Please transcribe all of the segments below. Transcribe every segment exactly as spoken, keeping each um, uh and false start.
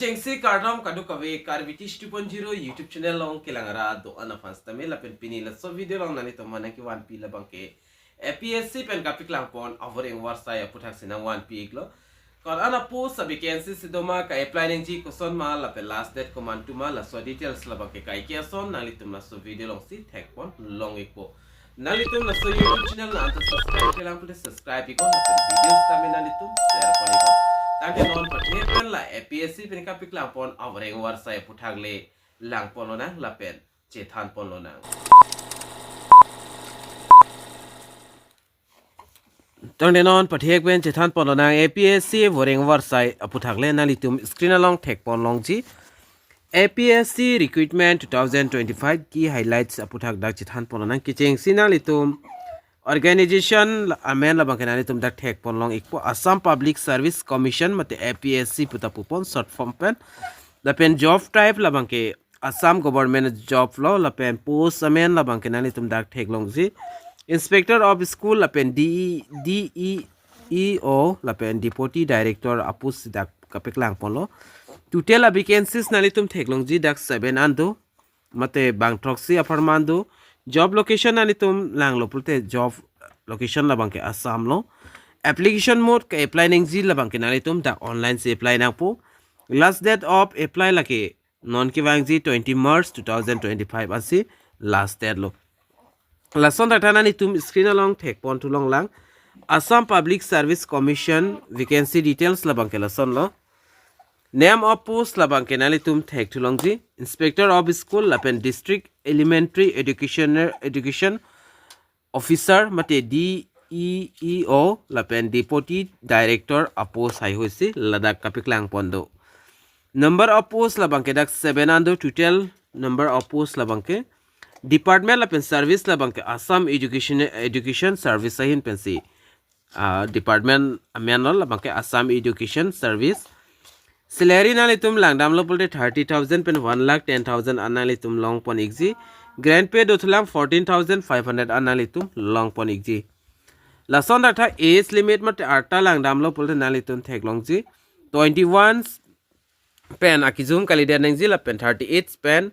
Chengsi kardom kadokave Karbi Tish two point zero YouTube channel along kelang arat do-an aphan sitame lapen pini laso video along nanglitum aphan nangkevanpi labangke A P S C pen kapeklang pon avoreng avarsai aputhak si nangvanpi iklo. Ko-an apost a-vacancy si doma, ka-apply nangji koson ma lapen last date komantu ma, laso details labangke kaike ason nanglitum laso video alongsi thek pon long ikpo. Nanglitum laso YouTube channel nang anta subscribe-kle lang pulote subscribe iknon lapen video sitame nanglitum share pon iknon. Tangte non pathek pen la A P S C pen kapeklang pon avoreng avarsai aputhak le lang pon lonang lapen chethan pon lonang. Tangte non pathek pen chethan pon lonang A P S C avoreng avarsai aputhak le, nanglitum screen along thek pon longji. A P S C recruitment two thousand twenty-five key highlights aputhak dak chethan pon lonang. Kechengsi nanglitum organization la-, amen labangke nanglitum dak thek pon long ikpo, Assam Public Service Commission mate A P S C puta pupon short form pen. Lapen job type labangke Assam government job lo, lapen post amen labangke nanglitum dak thek longji. Inspector of School lapen D E, D E E O lapen Deputy Director apost dak kapeklang ponlo. Total a-vacancies nanglitum thek longji dak seven an do. Mate bang throksi apharman do. Job location nanglitum langlo pulote job location labangke Assam lo. Application mode, ka-apply nangji labangke nanglitum dak online si apply nangpo. Last date of apply lake non kevangji twenty March two thousand twenty-five ansi last date lo. Lason thakthak nanglitum screen along thek pon thu long lang. Assam Public Service Commission vacancy details labangke lason lo. Name of post labangke nanglitum thek thu longji. Inspector of School lapen District Elementary Education, Education Officer mate D E E O lapen Deputy Director apost haihui si ladak kapeklang pon do. Number of post labangke dak seven an do, total number of post labangke. Department lapen service labangke Assam Education, Education Service ahin pensi, ah, department amen lo, labangke Assam Education Service. Salary nanglitum langdamlo pulote thirty thousand pen one lakh ten thousand an nanglitum long pon ikji. Grant pay do thu lang fourteen thousand five hundred an nanglitum long pon ikji. Lason thakthak age limit mate arta langdamlo pulote nanglitum thek longji. Twenty-one pen akejum kalidet nangji lapen thirty-eight pen,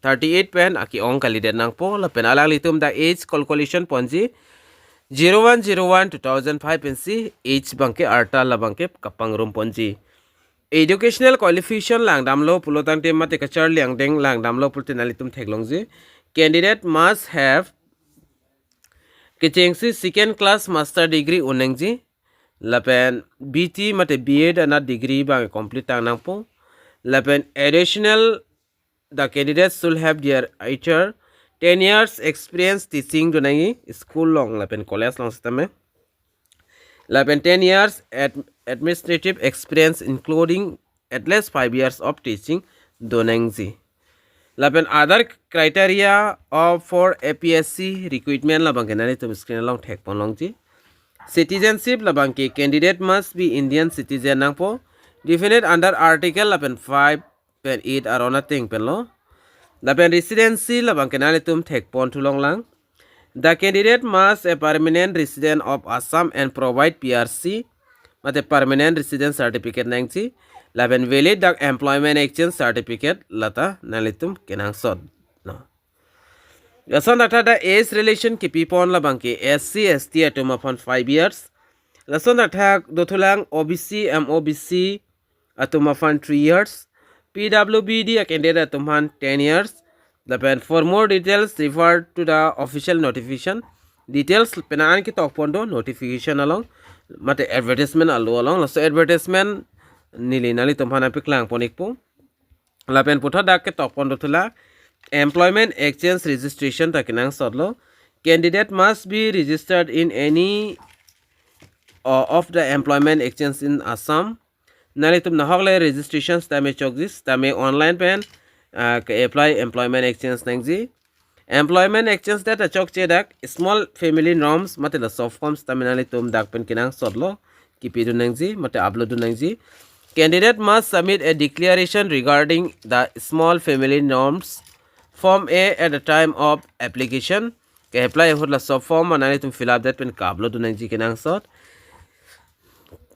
thirty-eight pen ake-ong kalidet nangpo, lapen alanglitum dak age calculation ponji, zero one zero one two thousand five pensi age abangke arta labangke kapangrum ponji. Educational qualification langdamlo pulo tangte mate kacharli angdeng langdamlo pulote nanglitum thek longji. Candidate must have kechengsi second class master degree un nangji. Lapen B T mate B Ed anat degree abang complete tang nangpo. Lapen additional, the candidates should have their either ten years experience teaching do nangji, school along lapen college along sitame. Lapen ten years ad-, administrative experience including at least five years of teaching do nangji. Lapen other criteria of for A P S C recruitment labangke nanglitum screen along thek pon longji. Citizenship labangke candidate must be Indian citizen nangpo, defined under article lapen five pen eight aron ateng pen lo. Lapen residency labangke nanglitum thek pon thu long lang. The candidate must a permanent resident of Assam and provide P R C mate permanent resident certificate nangji. Lapen valid dak employment exchange certificate lata nanglitum kenangsot. No. Lason thakthak dak age relation kipi pon labangke S C, S T atum aphan five years. Lason thakthak do thu lang O B C, M O B C atum aphan three years. P W B D a-candidate atum aphan ten years. Lapen for more details, refer to the official notification. Details penang an ketok pon do notification along mate advertisement alo along. Laso advertisement neli nanglitum aphan nangpeklang pon ikpo. Lapen puthot dak ketok pon do thu lang employment exchange registration ta kenangsot lo. Candidate must be registered in any, uh, of the employment exchange in Assam. Nanglitum nahok le registration sitame chokji, sitame online pen, ah, ke-apply employment exchange nangji. Employment exchange date achokche dak small family norms mate laso forms tame nanglitum dak pen kenangsot lo, kipi dun nangji mate upload dun nangji. Candidate must submit a declaration regarding the small family norms, form A, at the time of application. Ke-apply ahut laso form nanglitum fill up det pen ka-upload dun nangji kenangsot.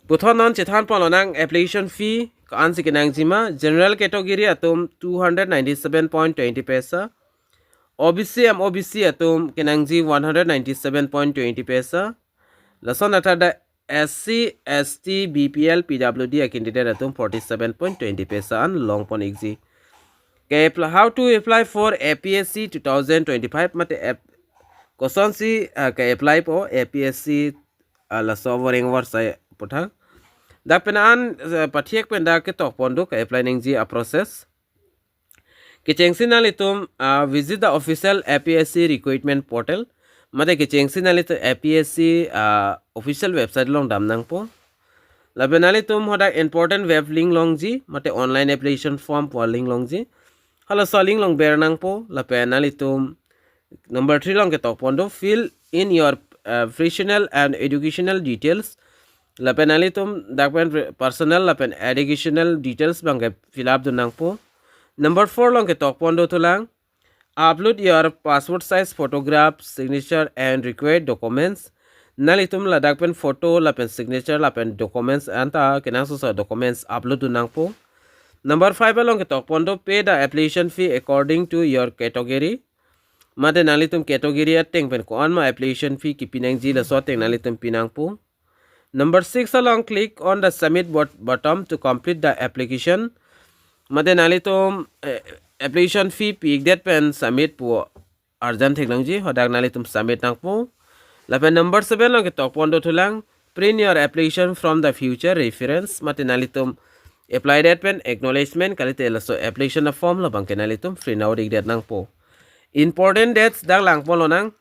Puthot non chethan pon lonang application fee, ko-ansi kenangjima, general category atum two hundred ninety-seven point twenty paisa, O B C, M O B C atum kenangji one hundred ninety-seven point twenty paisa. Lason athak dak S C, S T, B P L, P W D a candidate atum forty-seven point twenty paisa an longpon ikji. Ke apply, how to apply for A P S C two thousand twenty-five mate app, kosonsi, ah, ke apply po A P S C, ah, laso voreng vorsai aputhak. Dak pen an, eh, pathiek pen dak ketok pon do ke apply nangji a process. Kechengsi nanglitum, ah, visit the official A P S C recruitment portal. Mate kechengsi nanglitum A P S C, ah, official website along dam nangpo. Lapen nanglitum hadak important web link longji, mate online application form pu link longji. Halaso link along ber nangpo, lapen nanglitum number three along ketok pon do, fill in your, uh, professional and educational details. Lapen nanglitum dak pen personal lapen educational details abang ke fill up dun nangpo. Number four along ketok pon do thulang, upload your passport size photograph, signature and required documents. Nanglitum ladak pen photo lapen signature lapen documents anta kenangsot documents upload dun nangpo. Number five along ketok pon do, pay the application fee according to your category. Mate nanglitum category ateng pen ko-an ma application fee kipi nangji laso ateng nanglitum pi nangpo. Number six along, click on the submit bot-, button to complete the application. Mate nanglitum, eh, application fee pi-ikdet pen submit pu arjan thek nangji, hadak nanglitum submit nangpo. Lapen number seven along ketok pon do thulang, print your application from the future reference. Mate nanglitum apply det pen acknowledgement kalite laso application form labang ke nanglitum print out ikdet nangpo. Important dates dak lang pon lonang.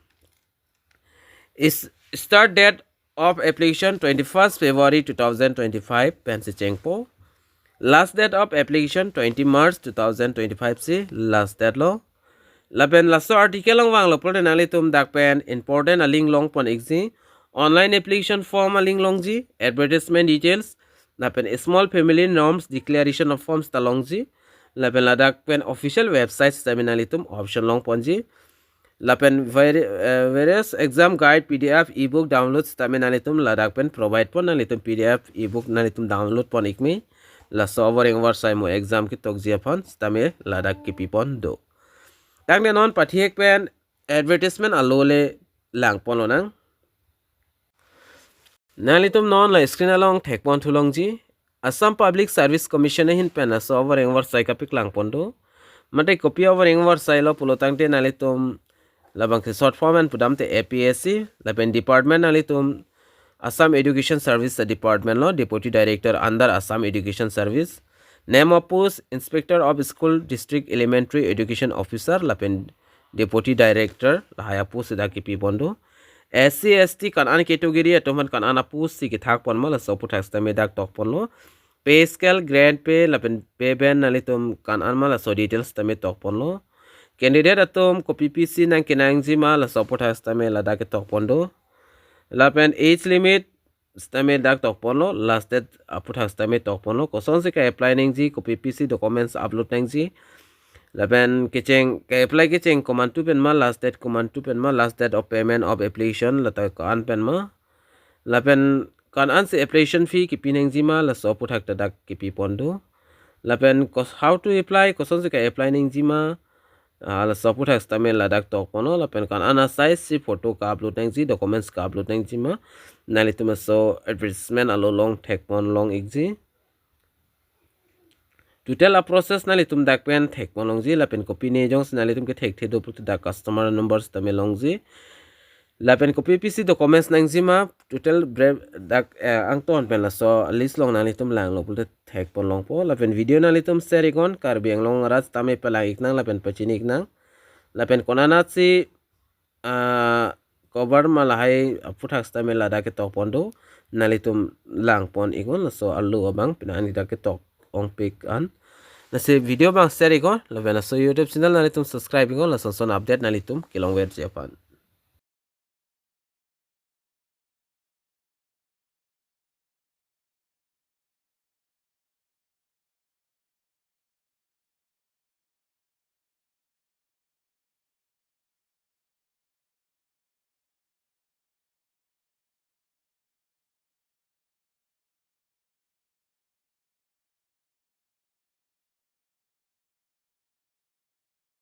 Is start date of application twenty-first February two thousand twenty-five pensi chengpo. Last date of application twenty March two thousand twenty-five si last date lo. Lapen laso article along vanglo pulote nanglitum dak pen important a link longpon ikji. Online application form a link longji, advertisement details, lapen small family norms declaration of forms ta longji. Lapen ladak pen official website sitame nanglitum option longponji. Lapen vari-, eh, various exam guide P D F ebook download sitame nanglitum ladak pen provide pon, nanglitum P D F ebook nanglitum download pon ikmi. Laso voreng vorsai mo exam ketokji aphan sitame ladak kipi pon do. Tangte non pathiek pen advertisement alo le lang pon lonang. Nanglitum non la screen along thek pon thu longji, Assam Public Service Commission ahin pen laso voreng vorsai kapeklang pon do. Mate kopi voreng vorsai lo pulo tangte nanglitum labang ke short form an pudamte A P S C, lapen department nanglitum Assam Education Service Department lo, Deputy Director under Assam Education Service. Name of post, Inspector of School, District Elementary Education Officer, lapen Deputy Director, lahai a post dak kipi pon do. S C, S T kan-an category atum aphan kan-an a post si kethak pon ma laso aphuthak sitame dak tok ponlo. Pay scale, grade pay, lapen pay band nanglitum kan-an ma laso details sitame tok ponlo. Candidate atum kopi pisi nangkenangji ma laso aphuthak sitame ladak ketok pon do. Lapen age limit sitame dak tok ponlo, last date aphuthak sitame tok ponlo, kosonsi ke-apply nangji, kopi pisi documents upload nangji. Lapen kecheng, ke-apply kecheng komantu pen ma, last date komantu pen ma, last date of payment of application lata ko-an pen ma. Lapen kan-ansi application fee kipi nangji ma, laso aphuthak ta dak kipi pon do. Lapen kos-, how to apply, kosonsi ke-apply nangji ma, ah, laso aphuthak sitame ladak tok ponlo, lapen kan-an a size si photo ka-upload nangji, documents ka-upload nangji ma, nanglitum laso advertisement alo along thek pon long ikji. Total a process nanglitum dak pen thek pon longji, lapen kopine jongsi nanglitum kethekthe do pulote dak customer number sitame longji. Lapen kopi pisi documents nangji ma, total bre-, dak, eh, angton pen laso list along nanglitum langlo pulote thek pon longpo. Lapen video nanglitum share iknon, Karbi Anglong arat sitame palang iknang lapen pachini iknang. Lapen konatsi, ah, cover ma lahai aphuthak sitame ladak ketok pon do, nanglitum lang pon iknon, laso alo abang pina ani dak ketok ongpik an. Lasi video abang share iknon, lapen laso YouTube channel nanglitum subscribe iknon, lason son update nanglitum kelongverji aphan.